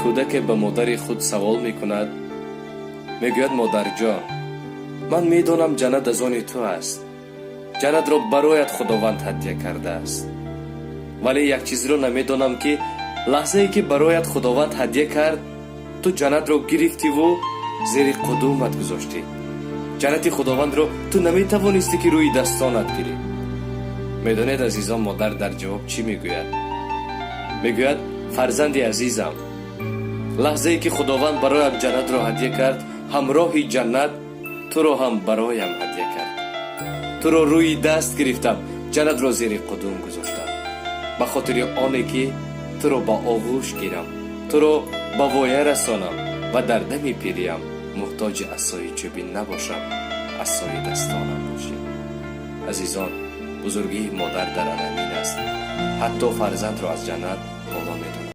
Кӯдаке ба модари худ савол мекунад, мегӯяд: «Модарҷон, ман медонам, ҷаннат аз они ту аст, ҷаннатро бароят Худованд ҳадя кардааст, вале як чизро намедонам, ки лаҳзае ки бароят Худованд ҳадя кард, ту ҷаннатро гирифтиву зери қудумат гузоштӣ. Ҷаннати Худовандро ту наметавонистӣ, ки рӯи дастонат гирӣ». Медонед, азизон, модар дар ҷавоб чӣ мегӯяд? Мегӯяд: «Фарзанди азизам, лаҳзае ки Худованд бароям ҷаннатро ҳадя кард, ҳамроҳи ҷаннат туро ҳам бароям ҳадя кард. Туро рӯи даст гирифтам, ҷаннатро зери қудум гузоштам, ба хотири оне ки туро ба оғӯш гирам, туро ба воя расонам ва дар дами пириям муҳтоҷи асои чӯбин набошам, асои дастонам бошӣ». Азизон, бузургии модар дар ана ҳамин аст, ҳатто фарзандро аз ҷаннат боло медонад.